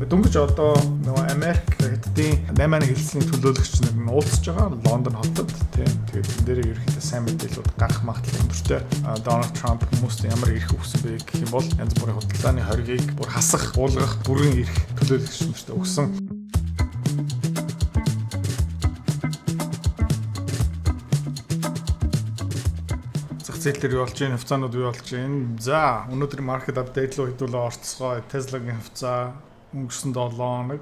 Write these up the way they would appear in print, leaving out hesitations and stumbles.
Дөнгөж одоо нөгөө Америк Хятадын 8 хэлцлийн төлөөлөгч нар нь уулзж байгаа Лондон хотод, тийм. Тэгээд энэ дээр ерөнхийдөө сайн мэдээлэлүүд гарах магадлал өндөртэй. Дональд Трамп хүмүүст ямар эрх өгсөн бэ гэх юм бол янз бүрийн худалдааны хоригыг бүр хасах, буулгах бүрэн эрх төлөөлөгч нарт өгсөн. Зах зээл дээр юу болж байна, хувьцаанууд юу болж байна? За, өнөөдөр market update руу хэдүүлээ орцгоо. Tesla-гийн хувьцаа өнгөрсөн 7 хоног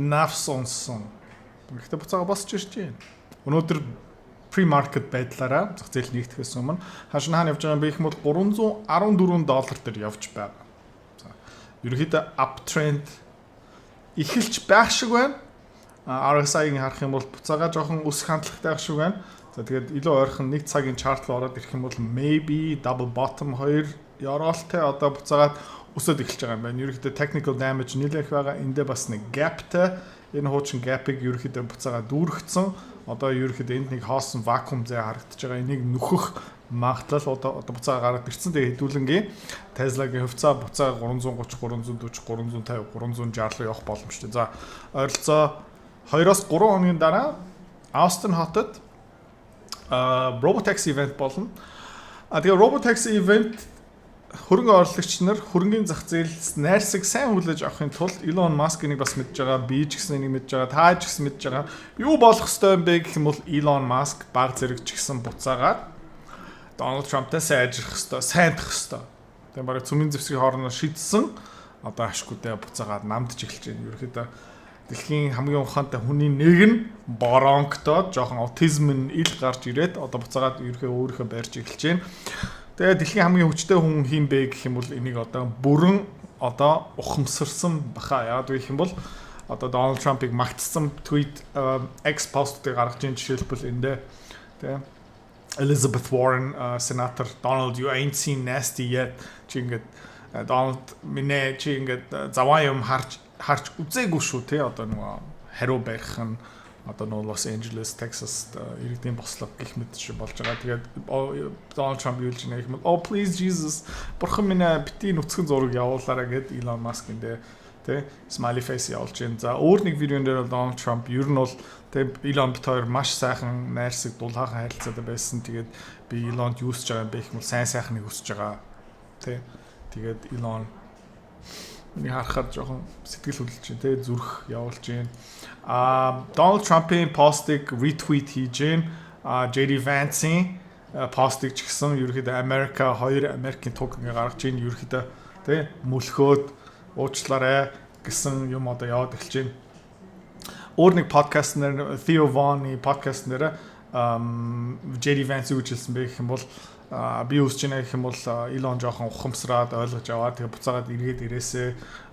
навс унсан. Гэхдээ буцаага босч ирж байна. Өнөөдөр pre-market байдлаараа зах зээл нэгтгэхээс өмнө ханш хаана явж байгаа юм бэ гэх юм бол 314 доллар дээр явж байгаа. За, ерөнхийдөө uptrend эхэлж байх шиг байна. RSI-г харах юм бол буцаага жоохон өсөх хандлагатай байх шиг байна. За, тэгээд илүү ойрхон нэг цагийн chart руу ороод ирэх юм бол maybe double bottom, хоёр ёроолтой одоо буцаагаад өсөд эхэлж байгаа юм байна. Ерөнхийдөө technical damage нэлээх байгаа. Эндээ бас нэг gapтай. Энэ хуучин gap-ыг ерөнхийдөө буцаагаад дүүргэцэн. Одоо ерөнхийдөө энд нэг хоосон вакуум зай харагдаж байгаа. Энийг нөхөх магадлал одоо буцаага гараад ирсэн. Тэгээ хэдүүлэнгийн Tesla-гийн хувьцаа буцаага 330, 340, 350, 360 руу явах боломжтой. За, ойролцоо 2-оос 3 хоногийн дараа Austin хотод Robotaxi event болно. А тэгээ Robotaxi event хөрөнгө оруулагч нар хөрөнгөний зах зээл найрсаг сайн хүлээж авахын тулд Elon Musk-ыг бас мэдж байгаа, би ч гэсэн энийг мэдж байгаа, та ч гэсэн мэдж байгаа. Юу болох ёстой юм бэ гэх юм бол Elon Musk баг зэрэг ч гэсэн буцаагаад Дональд Трамптай сайжрах ёстой, сайндах ёстой. Тэгээ бараг цөмийн зэвсгийн хоорондоо шидсэн одоо ашгүйдээ буцаагаад намдж эхэлж байна. Ерөнхийдөө дэлхийн хамгийн ухаантай хүний нэг нь боронготоод, жоохон аутизм нь ил гарч ирээд одоо буцаагаад ерөнхийдөө өөрийнхөө барьж эхэлж байна. Тэгээ дэлхийн хамгийн хүчтэй хүн хэн бэ гэх юм бол энийг одоо бүрэн одоо ухамсарсан баха. Яг гэх юм бол одоо Дональд Трампыг магтсан tweet, X post-ыг гаргаж ийн. Жишээлбэл, эндээ тэгээ Elizabeth Warren сенатор "Donald, you ain't seen nasty yet", чи ингээд Дональд минь ээ, чи ингээд заваа юм харж харж үзээгүй шүү, тий. Одоо нөгөө хариу барих нь одоо нөгөө Лос Анжелес, Texas иргэдийн бослого гэх мэт шиг болж байгаа. Тэгээд Дональд Трамп юу гэж нэг юм "Oh please Jesus, бурхан минь ээ, бити нүцгэн зураг явуулаарай" гэд Elon Musk эндээ тий smiley face явуулж байна. За, өөр нэг видеон дээр Дональд Трамп ер нь бол тий Elon бит хоёр маш сайхан найрсаг дулаахан харилцаатай байсан. Тэгээд би Elon-д юу хүсэж байгаа юм бэ гэх юм бол сайн сайхныг хүсэж байгаа. Тий. Тэгээд Elon миний харахаар жоохон сэтгэл хөдлөж байна, тий, зүрх явуулж байна. А Дональд Трампын постыг retweet хийж байна. А JD Vance-ийн постыг ч гэсэн. Ерөнхийдөө Америка хоёр Америкийн туг ингээ гаргаж байна. Ерөнхийдөө тий мөлхөөд уучлаарай гэсэн юм одоо яваад эхэлж байна. Өөр нэг подкаст нэр, Theo Von-ы подкаст нэр JD Vance юу гэж хэлсэн бэ гэх юм бол би үсэж байна гэх юм бол Elon жоохон ухамсараад ойлгож аваад, тэгээ буцаагаад эргээд ирээсээ,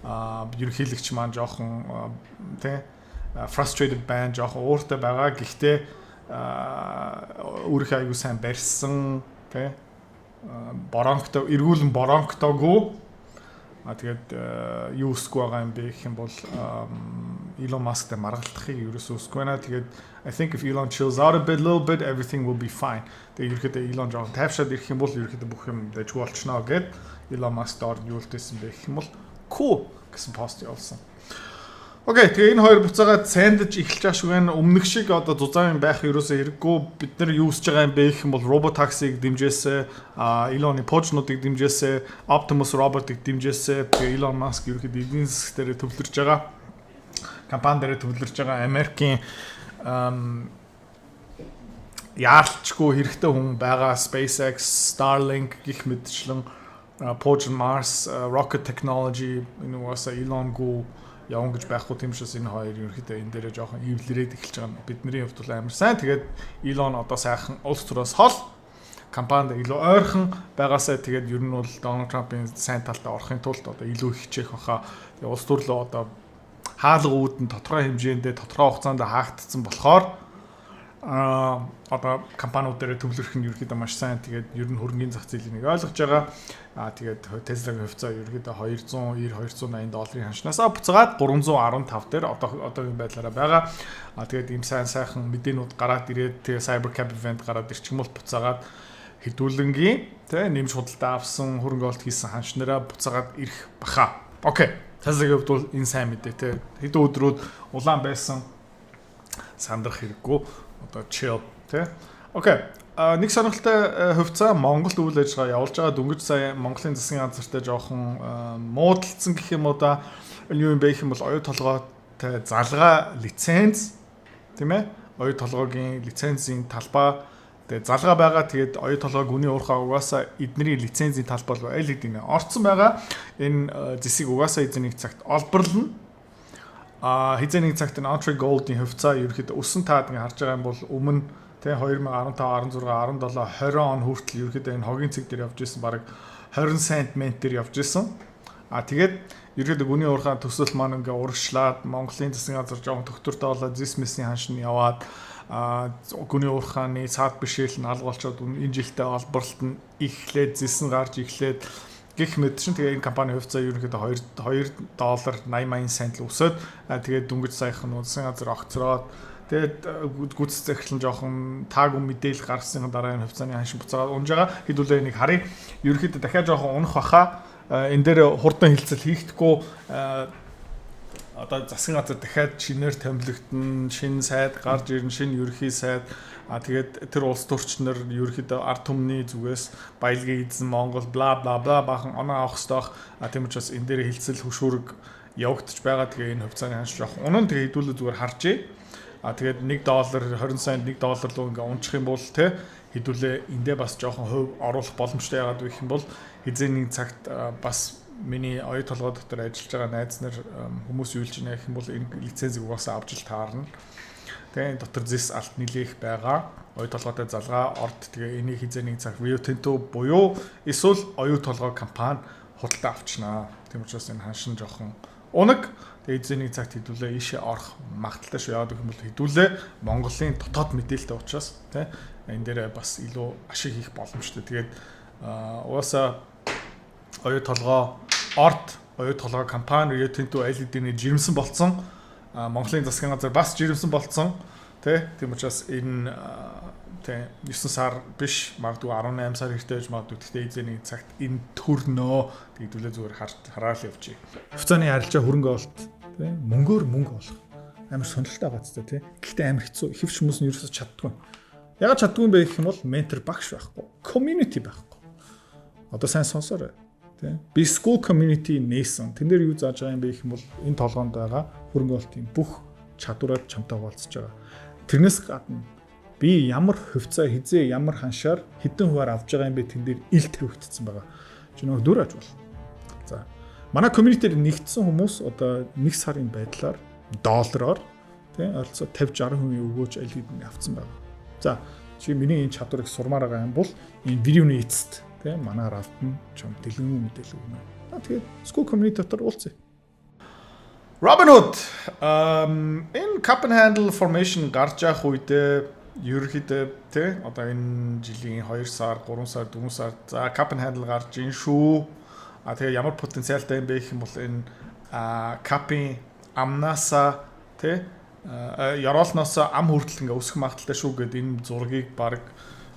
ерөнхийлөгч маань жоохон тий frustrated байна, жоохон ууртай байгаа. Гэхдээ өөрийнхөө аягүй сайн барьсан, тий боронктой эргүүлэн боронктоогүй. А тэгээд юу өсөхгүй байгаа юм бэ гэх юм бол Elon Musk-тай маргалдахыг ерөөсөө өсөхгүй байна. Тэгээд "I think if Elon chills out a bit, little bit, everything will be fine." Тэгээд ерөөхдөө Elon жоохон тайвшаад ирэх юм бол ерөөхдөө бүх юм дажгүй болчихно гэд Elon Musk доор нь юу үлдээсэн бэ гэх юм бол "cool" гэсэн пост явуулсан. Окей, тэгээ энэ хоёр буцаагаад сандаж эхэлж байгаа шиг байна. Өмнөх шиг одоо зузаан байх ерөөсөө хэрэггүй. Бид нар юу хүсэж байгаа юм бэ гэх юм бол Robotaxi-г дэмжээсэй, а Elon-ы пуужнуудыг дэмжээсэй, Optimus robot-ыг дэмжээсэй. Тэгээ Elon Musk ерөөхдөө эдийн засаг дээр төвлөрж байгаа. Компани дээр төвлөрж байгаа. Америкийн яарлчгүй хэрэгтэй хүн байгаа. SpaceX, Starlink гэх мэтчлэн Пуужин, Mars, Rocket Technology энэ угаасаа Elon-гүй явна гэж байхгүй, тийм учраас энэ хоёр ерөнхийдөө энэ дээрээ жоохон эвлэрээд эхэлж байгаа нь бидний хувьд бол амар сайн. Тэгээд Elon одоо сайхан улс төрөөс хол компанид илүү ойрхон байгаасаа, тэгээд ер нь бол Дональд Трампын сайн талдаа орохын тулд одоо илүү хичээх баха. Тэгээд улс төрлөө одоо хаалга үүдэн тодорхой хэмжээндээ, тодорхой хугацаанд хаагдсан болохоор одоо компаниуд дээр төвлөрөх нь ерөнхийдөө маш сайн. Тэгээд ер нь хөрөнгөний зах зээлийг нэг ойлгож байгаа. Аа, тэгээд Tesla-гийн хувьцаа ерөнхийдөө 290, 280 долларын ханшнаасаа буцаагаад 315 дээр одоо одоогийн байдлаараа байгаа. Аа, тэгээд ийм сайн сайхан мэдээнүүд гараад ирээд, тэгээд Cybercab event гараад ирчих юм бол буцаагаад хэдүүлэнгийн тэ нэмж худалдаа авсан, хөрөнгө оруулалт хийсэн ханш нараа буцаагаад ирэх баха. Окей. Tesla-гийн хувьд бол энэ сайн мэдээ те. Хэдэн өдрүүд улаан байсан, сандрах хэрэггүй. Одоо chill те. Okay. Нэг сонирхолтой хувьцаа, Монгол үйл ажиллагаа явуулж байгаа. Дөнгөж сая Монголын засгийн газартай жоохон муудалцсан гэх юм уу да. Энэ юу юм бэ гэх юм бол оюу толгойтой залгаа лиценз, тийм ээ. Оюу толгойн лицензийн талбай. Тэгээ залгаа байгаа. Тэгээд оюу толгойг гүний уурхаа угаасаа эдний лицензийн талбай бол аль хэдийн орцсон байгаа. Энэ зэсийг угаасаа эзэн нэг цагт олборлно. А хэзээ нэг цагт энэ Entrée Gold-ийн хувьцаа ерөөхдөө өссөн. Таад ингээ харж байгаа юм бол өмнө тэ 2015, 16, 17, 20 он хүртэл ерөөхдөө энэ хогийн цэг дээр явж исэн, бараг 20 цент мент дээр явж исэн. А тэгээд ерөөхдөө гүний уурхаа төсөл маань ингээ урагшлаад, Монголын засгийн газар жоохон тогтвортой болоод, зэс мэсний ханш нь яваад, а гүний уурхааны цаад бэрхшээл нь алга болчоод, энэ жилдээ олборлолт нь эхлээд, зэсэн гарч эхлээд гэх мэт чинь. Тэгээ энэ компани хувьцаа ерөнхийдөө 2 2 доллар 80 цент л өсөөд, тэгээд дөнгөж саяхан засгийн газар огцроод, тэгээд гүйцэтгэх захирал нь жоохон таагүй мэдээлэл гаргасны дараа энэ хувьцааны ханш буцаагаад унж байгаа. Хэдүүлээ энийг харъя. Ерөнхийдөө дахиад жоохон унах баха. Энэ дээр хурдан хэлцэл хийхдэггүй. Одоо засгийн газар дахиад шинээр томилогдно, шинэ сайд гарч ирнэ, шинэ ерөнхий сайд. А тэгээд тэр улс төрч нар ерөнхийдөө ард түмний зүгээс баялагын эзэн Монгол бла бла бла баахан оноо авах хэрэгтэй байх. А тийм учраас энэ дээр хэлцэл хөшүүрэг явагдаж байгаа. Тэгээ энэ хувьцааны ханш жоох унан, тэгээ хэдүүлээ зүгээр харжээ. А тэгээд 1 доллар 20 цент, 1 доллар руу ингээ унчих юм бол те хэдүүлээ эндээ бас жоохон хувь оруулах боломжтой. Яагаад вэ гэх юм бол хэзээ нэг цагт бас миний оюу толгой дотор ажиллаж байгаа найз нар, хүмүүс юу хэлж байна гэх юм бол энэ лицензийг угаасаа авч л таарна. Тэгээ энэ дотор зэс алт нилээх байгаа. Оюу толгойтой залгаа орд, тэгээ энийг хэзээ нэг цаг Rio Tinto буюу эсвэл оюу толгой компани худалдаа авчнаа. Тийм учраас энэ ханшин жоохон унаг. Тэгээ хэзээ нэг цагт хэдүүлээ ийшээ орох магадлалтай шүү. Яагаад гэх юм бол хэдүүлээ Монголын дотоод мэдээлэлтэй учраас тий энэ дээр бас илүү ашиг хийх боломжтой. Тэгээд угаасаа оюу толгой орд, оюу толгой компани, Rio Tinto аль хэдийн жирэмсэн болцсон. Монголын засгийн газар бас жирэмсэн болцсон. Тэ? Тийм учраас энэ тэ 9 сар биш, магадгүй 18 сар хэрэгтэй байж магадгүй. Гэхдээ хэзээ нэг цагт энэ төрнөө. Тэгдүүлээ зүгээр хараал явчих. Хувьцааны арилжаа, хөрөнгө оруулалт, тэ мөнгөөр мөнгө олох амар сонирхолтой байгаа ч тэ. Гэхдээ амар хэцүү. Хэвч хүмүүс нь ерөөсөж чаддгүй. Ягаад чаддгүй юм бэ гэх юм бол ментор, багш байхгүй. Community байхгүй. Одоо сайн сонсоорой. Тэ. Би Skool community нээсэн. Тэн дээр юу зааж байгаа юм бэ гэх юм бол энэ толгоонд байгаа хөрөнгө оруулалтын бүх чадвараар чамтай хуваалцаж байгаа. Тэрнээс гадна би ямар хувьцаа хэзээ ямар ханшаар хэдэн хувиар авж байгаа юм бэ, тэн дээр ил тавигдсан байгаа. Чи нөгөө дүр аж бол. За. Манай community-д нэгдсэн хүмүүс одоо нэг сарын байдлаар доллараар тий ойролцоо 50 60% өгөөж аль хэдийн авцсан байгаа. За, чи миний энэ чадварыг сурмаар байгаа юм бол энэ видеоны эцэст тий манай равтан чам дэлгэн мэдээлэл өгнө. Аа, тэгээд Skool community дотор уулзъя. Robinhood энэ cup and handle formation гарч явах үедээ ерөөхдөө тий одоо энэ жилийн 2 сар, 3 сар, 4 сар, за, cup and handle гарч ин шүү. А тэгээ ямар потенциалтай юм бэ гэх юм бол энэ cup-ийн амнаасаа тий ёроолноос ам хүртэл ингээ өсөх магадлалтай шүү гэд энэ зургийг баг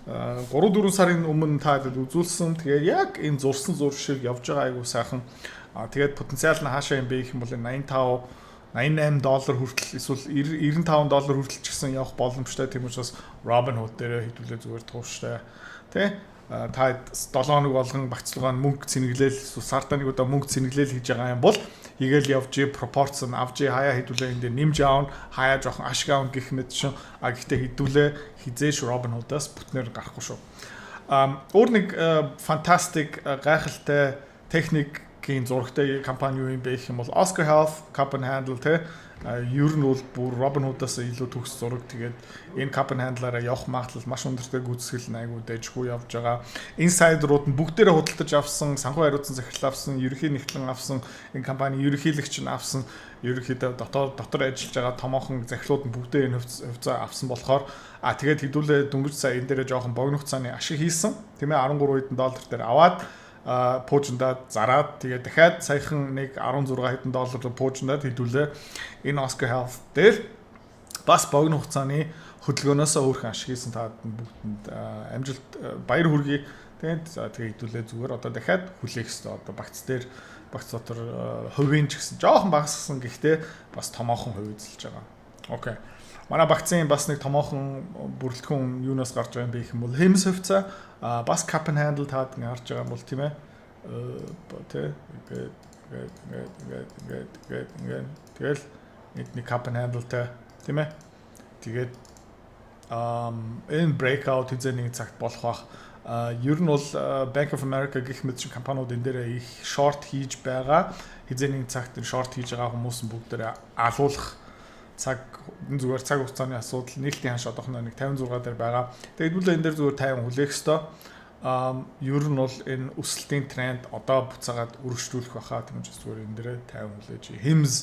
3 4 сарын өмнө та үзүүлсэн. Тэгээд яг энэ зурсан зур шиг явж байгаа, айгуу сайхан. А тэгээд потенциал нь хаашаа юм бэ гэх юм бол 85 88 доллар хүртэл, эсвэл 95 доллар хүртэл ч гэсэн явах боломжтой. Тийм учраас Robinhood дээр хэдүүлээ зүгээр тууштай. Тэ та 7 хоног болгон багцлуугаан мөнгө цэнэглээл, эсвэл сартаа нэг удаа мөнгө цэнэглээл хийж байгаа юм бол хийгээл явж, пропорц нь авч, хаяа хэдүүлээ энэ дээр нэмж аавна, хаяа жоохон ашиг аавна гэх мэт шин. А гэхдээ хэдүүлээ хэзээ ч Robinhood-аас бүтнээр гарахгүй шүү. А өөр нэг fantastic, гайхалтай техникийн зурагтай компани юу юм бэ гэх юм бол Oscar Health, cup and handle те. Ер нь бол бүр Robinhood-аас илүү төгс зураг. Тэгээд энэ cup and handle-аараа явах магадлал маш өндөртэй, гүйцэтгэл нь айгүй дайжгүй явж байгаа. Insider-ууд нь бүгдээрээ худалдаж авсан, санхүү хариуцсан захирал авсан, ерөнхий нэгтлэн авсан, энэ компани ерөнхийлөгч нь авсан, ерөнхийдөө дотор ажиллаж байгаа томоохон захирлууд нь бүгдээ энэ хувьцаа авсан болохоор, а тэгээд хэдүүлээ дөнгөж сая энэ дээрээ жоохон богино хугацааны ашиг хийсэн. Тийм ээ, 13 хэдэн доллар дээр аваад пуужиндаа зараад, тэгээ дахиад саяхан нэг 16 хэдэн доллар руу пуужиндаад, хэдүүлээ энэ Oscar Health дээр бас богино хугацааны хөдөлгөөнөөс өөрхөн ашиг хийсэн. Таад бүгдэнд амжилт, баяр хүргэе. Тэгээд за, тэгээ хэдүүлээ зүгээр одоо дахиад хүлээх ёстой. Одоо багц дээр Багц дотор хувийн ч гэсэн жоохон багасгасан, гэхдээ бас томоохон хувь эзэлж байгаа. Okay. Манай багцын бас нэг томоохон бүрэлдэхүүн юунаас гарч байгаа юм бэ гэх юм бол Hims хувьцаа бас cup and handle таад ингэ харж байгаа юм бол, тийм ээ. Тэ, ингээд ингээд ингээд ингээд ингээд ингээд ингээд тэгэл нэг cup and handle тай, тийм ээ. Тэгээд энэ breakout хэзээ нэг цагт болох бах. Ер нь бол Bank of America гэх мэт шиг компаниуд энэ дээр их short хийж байгаа. Хэзээ нэг цагт энэ short хийж байгаа хүмүүс нь бүгдээрээ алуулах цаг, зүгээр цаг хугацааны асуудал. Нийлтийн ханш одоохондоо нэг 56 дээр байгаа. Тэгээд хэдүүлээ энэ дээр зүгээр 50 хүлээх ёстой. Ер нь бол энэ өсөлтийн тренд одоо буцаагаад өргөжлүүлэх байхаа. Тийм учраас зүгээр энэ дээрээ 50 хүлээж. Hims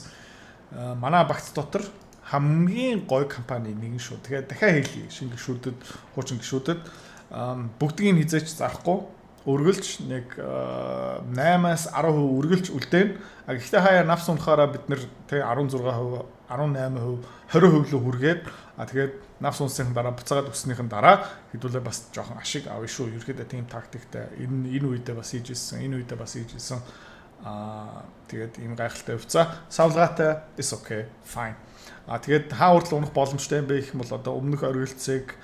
манай багц дотор хамгийн гоё компани нэгэн шүү. Тэгэхээр дахиад хэлье. Шинэ гишүүдэд, хуучин гишүүдэд, бүгдгийг хэзээ ч зарахгүй, үргэлж нэг 8-аас 10% үргэлж үлдээн. А гэхдээ хаяа навс унахаараа бид нэр тэг 16%, 18%, 20% рүү хүргээд, а тэгээд навс унсныхан дараа буцаагаад өснийхэн дараа хэдүүлээ бас жоохон ашиг авна шүү. Ерөөхдөө тийм тактиктай энэ үедээ бас хийж ирсэн, энэ үедээ бас хийж ирсэн. Аа, тэгээд ийм гайхалтай хувьцаа савлгаатай, is okay, fine. А тэгээд хаа хүртэл унах боломжтой юм бэ гэх юм бол одоо өмнөх оргилцыг,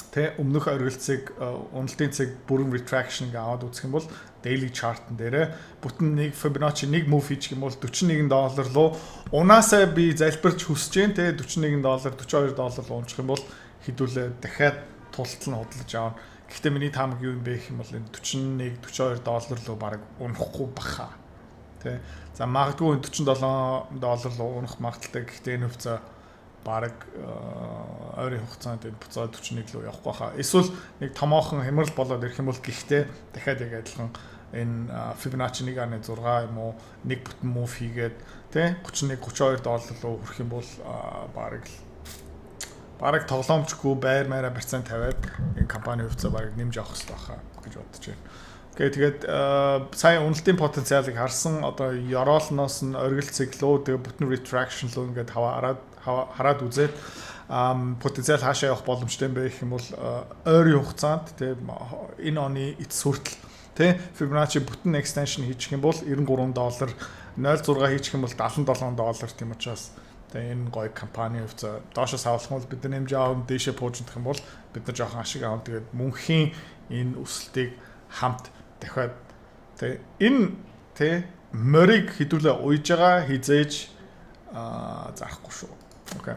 тэ, өмнөх оргилцыг, уналтын цэг бүрэн retraction гэж аваад үзэх юм бол daily chart-н дээрээ бүтэн нэг Fibonacci нэг move хийчих юм бол 41 доллар руу унаасаа би залбирч хүсэж जैन, тэ, 41 доллар, 42 доллар руу унчих юм бол хэдүүлээ дахиад тултал нь худалдаж авна. Гэхдээ миний таамаг юу юм бэ гэх юм бол энэ 41 42 доллар руу баг унахгүй баха. Тэ. За, магадгүй 47 доллар руу унах магадлалтай. Гэхдээ энэ хувьцаа бараг ойрын хугацаанд энэ буцаад 41 рүү явахгүй хаа. Эсвэл нэг томоохон хямрал болоод ирэх юм бол гэхдээ дахиад яг адилхан энэ Fibonacci 1.6 юм уу, нэг бүтэн move хийгээд, тий, 31 32 доллар руу хүрэх юм бол бараг тоглоомчгүй байр майраа барьцаан тавиад энэ компани хувьцаа бараг нэмж авах хэрэгтэй байхаа гэж бодож байна. Okay, тэгээд сая уналтын потенциалыг харсан, одоо ёроолноос нь оргил цэг лүү, тэгээ бүтэн retraction лүү ингээд хараад үзээд потенциал хаашаа явах боломжтой юм бэ гэх юм бол ойрын хугацаанд, тэ, энэ оны эцэс хүртэл, тэ, Fibonacci бүтэн extension хийчих юм бол 93 доллар, 0.6 хийчих юм бол 77 доллар. Тийм учраас тэгээ энэ гоё компани хувьцаа доошоо савлах юм бол бид нар нэмж аавна, дээшээ пуужиндах юм бол бид нар жоохон ашиг аавна. Тэгээд мөнхийн энэ өсөлтийг хамт дахиад, тэ, энэ, тэ, морийг хэдүүлээ уйж байгаа, хэзээ ч зарахгүй шүү. Okay.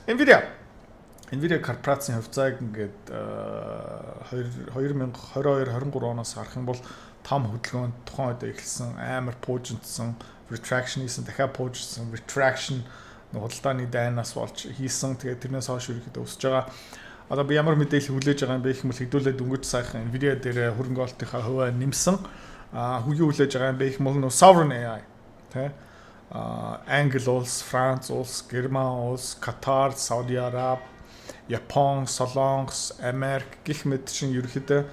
Nvidia корпорацийн хувьцааг ингээд 2022 23 оноос харах юм бол том хөдөлгөөн тухайн үед эхэлсэн, амар пуужинтсан, retraction хийсэн, дахиад пуужинтсан, retraction худалдааны дайнаас болж хийсэн. Тэгээд тэрнээс хойш ерөөхдөө өсөж байгаа. Одоо би ямар мэдээлэл хүлээж байгаа юм бэ гэх юм бол хэдүүлээ дөнгөж сайхан Nvidia дээр хөрөнгө оруулалтынхаа хувиа нэмсэн. А юу хүлээж байгаа юм бэ гэх юм бол Sovereign AI, тэ, Англи улс, Франц улс, Герман улс, Катар, Сауди Араб, Япон, Солонгос, Америк гэх мэт чинь ерөөхдөө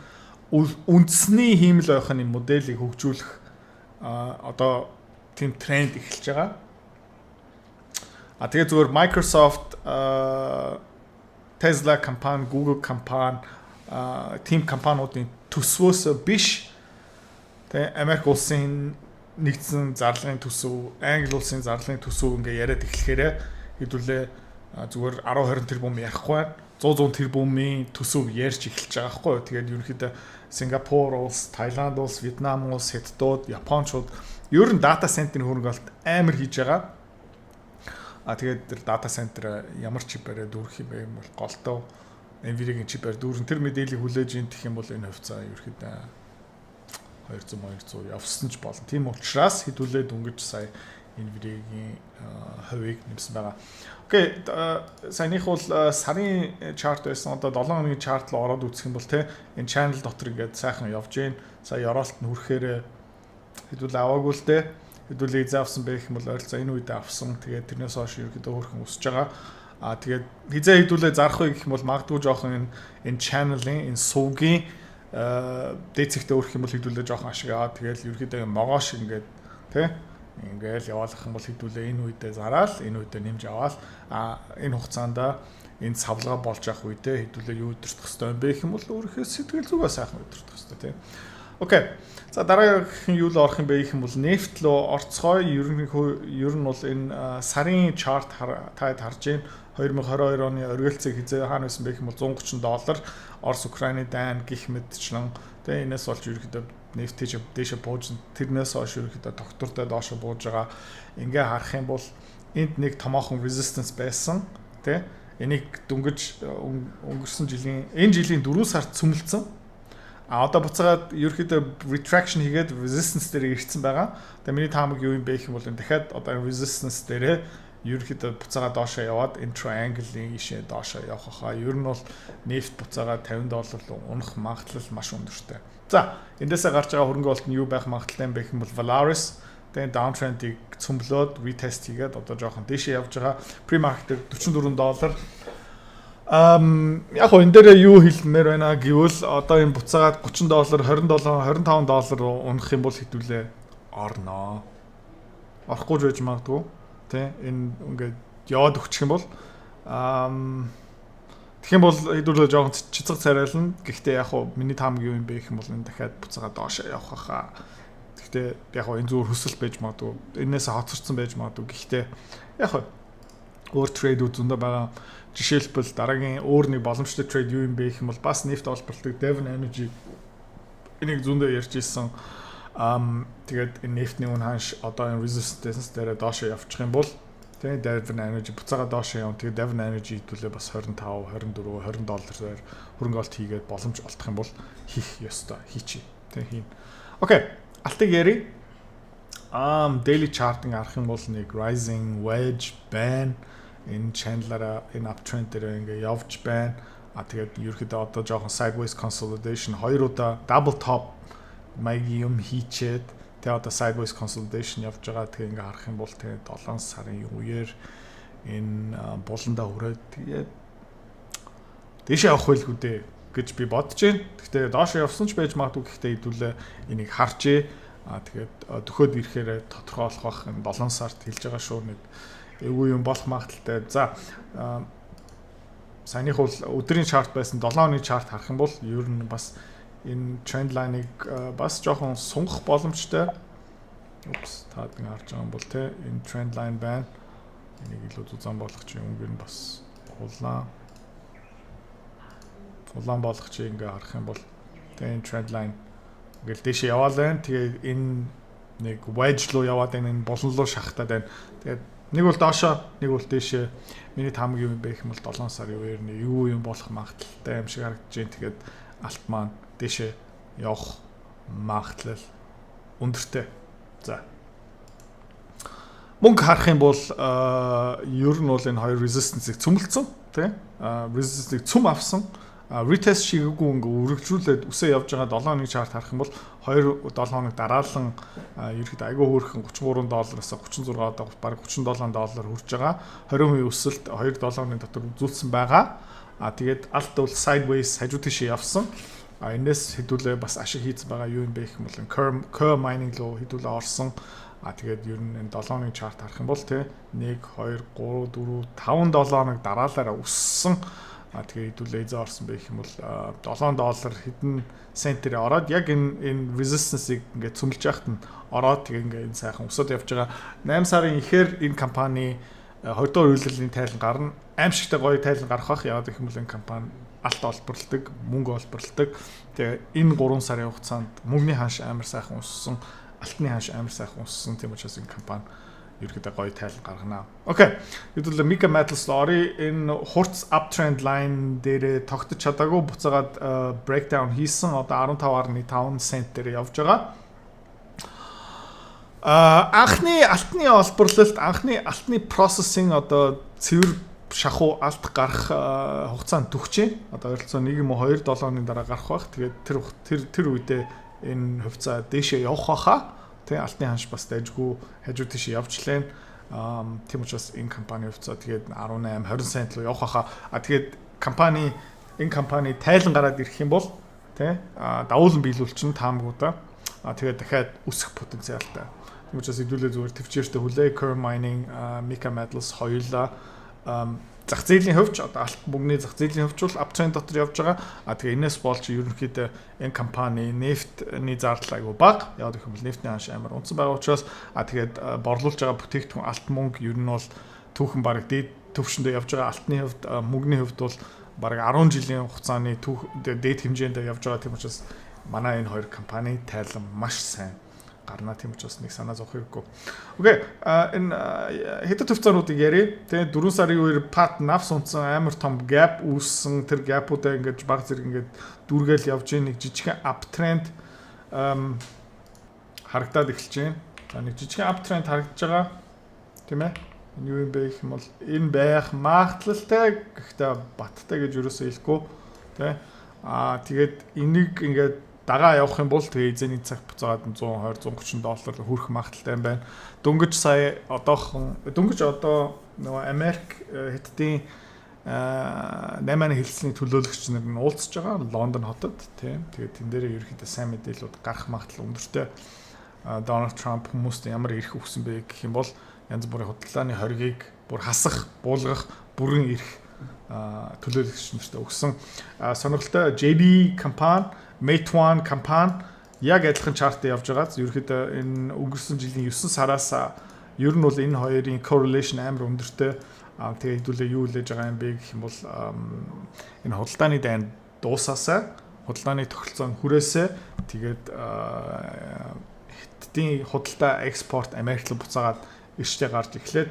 үндэсний хиймэл оюухны моделийг хөгжүүлэх одоо тийм тренд эхэлж байгаа. А тэгээ зүгээр Microsoft, Tesla компани, Google компани, тийм компаниудын төсвөөс биш, тэ, Америк улсын нэгдсэн зарлалын төсөв, Англи улсын зарлалын төсөв ингээ яриад эхлэхээрээ хэдүүлээ зүгээр 10 20 тэрбум ярихгүй байна. 100 100 тэрбумын төсөв ярьж эхэлж байгаа байхгүй юу. Тэгээд ерөнхийдөө Сингапур улс, Таиланд улс, Вьетнам улс, Хятадууд, Япончууд ер нь data center-ийн хөрөнгө оруулалт амар хийж байгаа. А тэгээд тэр data center ямар чипээрээ дүүрэх юм бэ юм бол голдоо Nvidia-гийн чипээр дүүрэн. Тэр мэдээллийг хүлээж ин гэх юм бол энэ хувьцаа ерөнхийдөө 200 200 явсан ч болно. Тийм учраас хэдүүлээ дөнгөж сая Nvidia-гийн хувийг нэмсэн байгаа. Okay, саяных бол сарын chart байсан. Одоо 7 хоногийн chart руу ороод үзэх юм бол, те, энэ channel дотор ингээд сайхан явж гин. Сая ёроолт нь хүрэхээр хэдүүлээ аваагүй л дээ. Хэдүүлээ эзэн авсан байх юм бол ойролцоо энэ үедээ авсан. Тэгээд тэрнээс хойш ерөөхдөө өөрхөн өсөж байгаа. А тэгээд хэзээ хэдүүлээ зарах вэ гэх юм бол магадгүй жоохон энэ channel-ын, энэ сувгийн дээд цэгтээ өрөх юм бол хэдүүлээ жоохон ашиг аваад, тэгэл ерөөхдөө могоо шиг ингээд, тэ, ингээл яваалах юм бол хэдүүлээ энэ үедээ зараал, энэ үедээ нэмж аваал. А энэ хугацаанд энэ савлгаа болж явах үедээ хэдүүлээ юу удирдах хэвээр юм бэ гэх юм бол өөрийнхөө сэтгэл зүгээ сайхан удирдах хэвээр, тийм. Okay. За, дараагийн юу л орох юм бэ гэх юм бол нефт руу орцгоё. Ер нь бол энэ сарын chart та харж байна. 2022 оны оргилцыг хэзээ хаана байсан бэ гэх юм бол 130 доллар. Орос Украины дайн гих мэтчлэн, тэгээ энэс болж ерөөхдөө нефт тийш дээшээ бууж, тэрнээс хойш ерөөхдөө тогтвортой доошо бууж байгаа. Ингээ харах юм бол энд нэг томоохон resistance байсан, тий. Энийг дөнгөж өнгөрсөн жилийн, энэ жилийн 4 сард цөмөлдсөн. А одоо буцаагаад ерөөхдөө retraction хийгээд resistance дээр ирсэн байгаа. Тэгээ миний таамаг юу юм бэ гэх юм бол энэ дахиад одоо resistance дээрээ ерөөхдөө буцаагаад доошоо яваад энэ triangle-ийн ийшээ доошоо явах хаа. Ер нь бол нефт буцаагаад 50 доллар руу унах магадлал маш өндөртэй. За, эндээсээ гарч байгаа хөрөнгө оруулалт нь юу байх магадлалтай юм бэ гэх юм бол Valaris, тэгээ downtrend-ийг цөмлөөд retest хийгээд одоо жоохон дээшээ явж байгаа. Pre-market 44 доллар. Яг гоо энэ дээр юу хэлмээр байна гэвэл одоо энэ буцаагаад 30 доллар, 27, 25 доллар руу унах юм бол хэдүүлээ орноо. Орохгүй ч байж магадгүй. Тэ, энэ ингээд яваад өгчих юм бол тэгэх юм бол хэдүүлээ жоохон чицэг царайлна. Гэхдээ яг хуу миний таамаг юу юм бэ гэх юм бол энэ дахиад буцаагаад доош явах хаа. Гэхдээ яг хуу энэ зүгээр хүсэл байж магадгүй. Энээс хоцорсон байж магадгүй. Гэхдээ яг хуу өөр trade үүд зөндөө байгаа. Жишээлбэл, дараагийн өөр нэг боломжтой trade юу юм бэ гэх юм бол бас нефт олборлдог Devon Energy, энийг зөндөө ярьж ирсэн. Тэгээд энэ нефтний үн ханш одоо энэ resistance дээр доошо явчих юм бол тэгээ Devon Energy буцаага доошо яв. Тэгээд Devon Energy хэдүүлээ бас 25, 24, 20 доллараар хөрөнгө оруулалт хийгээд боломж олдох юм бол хийх ёстой. Хийчи. Тэгээ хийн. Okay. Алтыг яри. Daily chart-ыг харах юм бол нэг rising wedge байна, энэ channel-аараа, энэ uptrend дээр ингээ явж байна. А тэгээд ерөөхдөө одоо жоохон sideways consolidation, хоёр удаа double top маягийн юм хийчээд, тэгээ одоо sideways consolidation явж байгаа. Тэгээ ингээ харах юм бол тэгээ 7 сарын үеэр энэ буландаа хүрээд, тэгээд дээшээ явах байлгүй дээ гэж би бодож байна. Гэхдээ доош явсан ч байж магадгүй. Гэхдээ хэдүүлээ энийг харжээ. А тэгээд дөхөөд ирэхээр тодорхойлох бах. Энэ 7 сард хэлж байгаа шүү, нэг эвгүй юм болох магадлалтай. За, саяных бол өдрийн chart байсан, 7 өдрийн chart харах юм бол ер нь бас энэ trend line-ыг бас жоохон сунгах боломжтой. Упс, та ингэ харж байгаа юм бол те энэ trend line байна. Энийг илүү зузаан болгох чинь өнгө нь бас улаан. Улаан болгох чи ингээ харах юм бол те энэ trend line ингээл дээшээ яваал байна. Тэгээ энэ нэг wedge руу яваад байна, энэ булан руу шахтаад байна. Тэгээд нэг бол доошоо, нэг бол дээшээ. Миний таамаг юм бэ гэх юм бол 7 сарын үеэр нэг юу юм болох магадлалтай юм шиг харагдаж байна. Тэгээд алт маань дээшээ явах магадлал өндөртэй. За. Мөнгө харах юм бол ер нь бол энэ хоёр resistance-ыг цөмөлдсөн, тий? Resistance-ыг цөм авсан, retest шигээгүй ингээ үргэлжлүүлээд өсөө явж байгаа. 7 хоногийн chart харах юм бол 2 7 хоног дараалан ерөөхдөө айгүй хөөрхөн 33 доллараас 36, одоо бараг 37 доллар хүрж байгаа. 20% өсөлт 2 7 хоногийн дотор үзүүлсэн байгаа. А тэгээд алт бол sideways хажуу тийшээ явсан. А энэс хэдүүлээ бас ашиг хийц байгаа. Юу юм бэ гэх юм бол Coeur Mining руу хэдүүлээ орсон. А тэгээд ер нь энэ 7 хоногийн chart харах юм бол те 1 2 3 4 5 7 хоног дараалалаараа өссөн. А тэгээ хэдүүлээ эзэн орсон байх юм бол 7 доллар хэдэн центээр ороод, яг энэ resistance-ыг ингээд цөмлж яхад нь ороод, тэгээ ингээд энэ сайхан өсөд явж байгаа. 8 сарын ихээр энэ компани 2 дугаар үйлдвэрлэлийн тайлан гарна. Аимшигтай гоё тайлан гарах бах. Яагаад гэх юм бол энэ компани алт олборлдог, мөнгө олборлдог. Тэгээ энэ 3 сарын хугацаанд мөнгөний ханш амар сайхан өссөн, алтны ханш амар сайхан өссөн. Тийм учраас энэ компани ерөөдөө гоё тайлан гаргана. Okay. Хэдүүлээ Mika Metals орё. Энэ хурц uptrend line дээр тогтож чадаагүй, буцаагаад breakdown хийсэн. Одоо 15.5 цент дээр явж байгаа. Анхны алтны олборлолт, анхны алтны processing, одоо цэвэр шахуу алт гарах хугацаанд түгчээ. Одоо ойролцоо 1 юм уу 2 7 хоногийн дараа гарах байх. Тэгээд тэр тэр тэр үедээ энэ хувьцаа дээшээ явах байхаа. Тэ, алтны ханш бас дайжгүй хажуу тийш явжлаа. Тийм учраас энэ компани хувьцаа тэгээд 18 20 цент руу явах байхаа. А тэгээд энэ компани тайлан гараад ирэх юм бол тэ давуулан биелүүлчин таамгуудаа. А тэгээд дахиад өсөх потенциалтай. Тийм учраас хэдүүлээ зүгээр төвчээртэй хүлээ. Coeur Mining, Mika Metals хоёулаа. Зах зээлийн хувьч, одоо алт мөнгөний зах зээлийн хувьч бол uptrend дотор явж байгаа. А тэгээ энэс болж ерөнхийдөө энэ компани нефтний зардал айгүй бага. Яг гэх юм бол нефтний ханш амар унасан байгаа учраас, а тэгээд борлуулж байгаа бүтээгдэхүүн алт мөнгө ер нь бол түүхэн бараг дээд төвшөндөө явж байгаа. Алтны хувьд, мөнгөний хувьд бол бараг 10 жилийн хугацааны түүх дээд хэмжээнд явж байгаа. Тийм учраас манай энэ хоёр компани тайлан маш сайн гарна. Тийм учраас нэг санаа зовох хэрэггүй. Okay, энэ хэдэд хувьцаануудыг ярив. Тэгээ 4 сарын үеэр пат навс унасан, амар том gap үүссэн. Тэр gap-уудаа ингээд баг зэрэг ингээд дүүргээл явж гин, нэг жижигхэн uptrend харагдаад эхэлж байна. За, нэг жижигхэн uptrend харагдаж байгаа. Тийм ээ. Энэ юу юм бэ гэх юм бол энэ байх магадлалтай, гэхдээ баттай гэж юусоо хэлэхгүй. Тэ. Аа, тэгээд энийг ингээд дагаа явах юм бол тэгээ эзэний цаг буцаагаад 120 130 доллар хүрэх магадлалтай юм байна. Дөнгөж сая одоохон дөнгөж одоо нөгөө Америк Хятадын 8 хэлцлийн төлөөлөгч нар нь уулзж байгаа Лондон хотод, тийм. Тэгээд тэн дээрээ ерөөхдөө сайн мэдээлэлүүд гарах магадлал өндөртэй. Дональд Трамп хүмүүст ямар эрх өгсөн бэ гэх юм бол янз бүрийн худалдааны хоргийг бүр хасах, буулгах бүрэн эрх төлөөлөгч нарт өгсөн. Сонирхолтой JD компани, Meituan компани яг адилхан chart явж байгаа. Ерөнхийдөө энэ өнгөрсөн жилийн 9 сараас ер нь бол энэ хоёрын correlation амар өндөртэй. Тэгээ хэдүүлээ юу хүлээж байгаа юм бэ гэх юм бол энэ худалдааны дайн дуусаасаа, худалдааны тогтолцоо хүрээсээ, тэгээд Хятадын худалдаа экспорт Америк руу буцаагаад эрчтэй гарч эхлээд,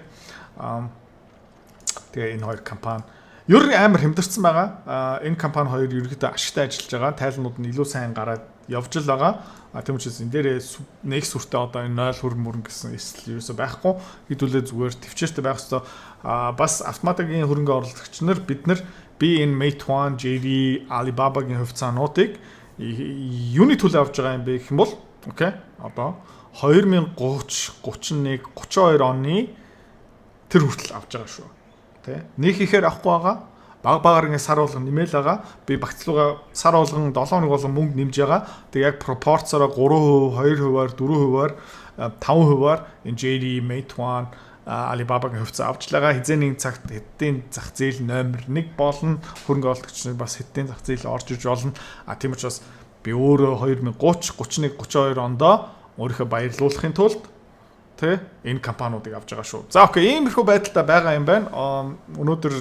тэгээ энэ хоёр компани ер нь амар хямдарсан байгаа. Энэ компани хоёр ерөнхийдөө ашигтай ажиллаж байгаа. Тайлнууд нь илүү сайн гараад явж л байгаа. А тийм учраас энэ дээрээ нэг сүртэй одоо энэ 0 хүрэн мөрөн гэсэн эсэл ерөөсөө байхгүй. Хэдүүлээ зүгээр төвчээртэй байх хэвээр. А бас автоматикийн хөрөнгө оруулагч нар, бид нар, би энэ Meituan, JD, Alibaba-гийн хувьцаануудыг юуны төлөө авч байгаа юм бэ гэх юм бол, okay, одоо 2030, 31, 32 оны тэр хүртэл авч байгаа шүү. Тэ. Нэг ихээр авахгүй байгаа. Баг багаар ингэ сар болгон нэмэл байгаа. Би багцлууга сар болгон 7 хоног болгон мөнгө нэмж байгаа. Тэгээ яг пропорцороо 3%, 2%-аар, 4%-аар, 5%-аар энэ JD, Meituan, Alibaba-гийн хувьцаа авч байгаа. Хизээний цагт Хятадын зах зээл номер 1 болно. Хөрөнгө оруулагч нар бас Хятадын зах зээл орж иж болно. А тийм учраас би өөрөө 2030, 31, 32 ондоо өөрийнхөө баярлуулахын тулд, тэ, энэ компаниудыг авч байгаа шүү. За, okay, иймэрхүү байдалтай байгаа юм байна. Өнөөдөр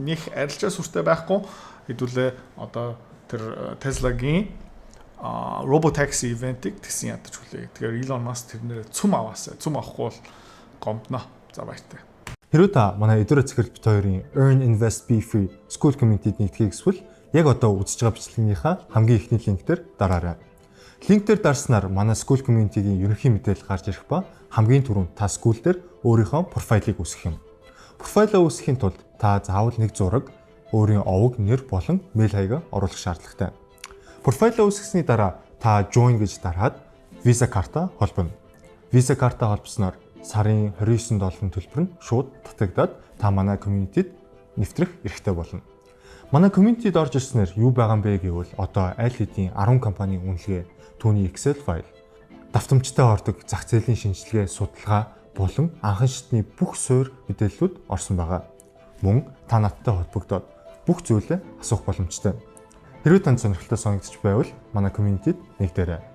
нэг арилжаа сүртэй байхгүй. Хэдүүлээ одоо тэр Tesla-гийн Robotaxi event-ийг тэгсэн ядаж хүлээе. Тэгэхээр Elon Musk тэрнээрээ цүм аваасай. Цүм авахгүй бол гомдно. За, баяртай. Хэрвээ та манай Эдүрэ цэцгэл бит хоёрын Earn Invest Be Free School Community-д нэгдэхийг хүсвэл яг одоо үзэж байгаа бичлэгнийхаа хамгийн эхний link дээр дараарай. Link дээр дарснаар манай School Community-гийн ерөнхий мэдээлэл гарч ирэх ба хамгийн түрүүнд та School дээр өөрийнхөө профайлыг үүсгэх юм. Профайлаа үүсгэхийн тулд та заавал нэг зураг, өөрийн овог, нэр болон мэйл хаягаа оруулах шаардлагатай. Профайлаа үүсгэсний дараа та join гэж дараад Visa карта холбоно. Visa карта холбосноор сарын 29 долларын төлбөр нь шууд татагдаад та манай community-д нэвтрэх эрхтэй болно. Манай community-д орж ирснээр юу байгаа юм бэ гэвэл одоо аль хэдийн 10 компанийн үнэлгээ, түүний Excel файл, давтамжтай ордог зах зээлийн шинжилгээ, судалгаа болон анхан шатны бүх суурь мэдээллүүд орсон байгаа. Мөн та надтай холбогдоод бүх зүйлээ асуух боломжтой. Хэрвээ танд сонирхолтой санагдчих байвал манай community-д нэгдээрэй.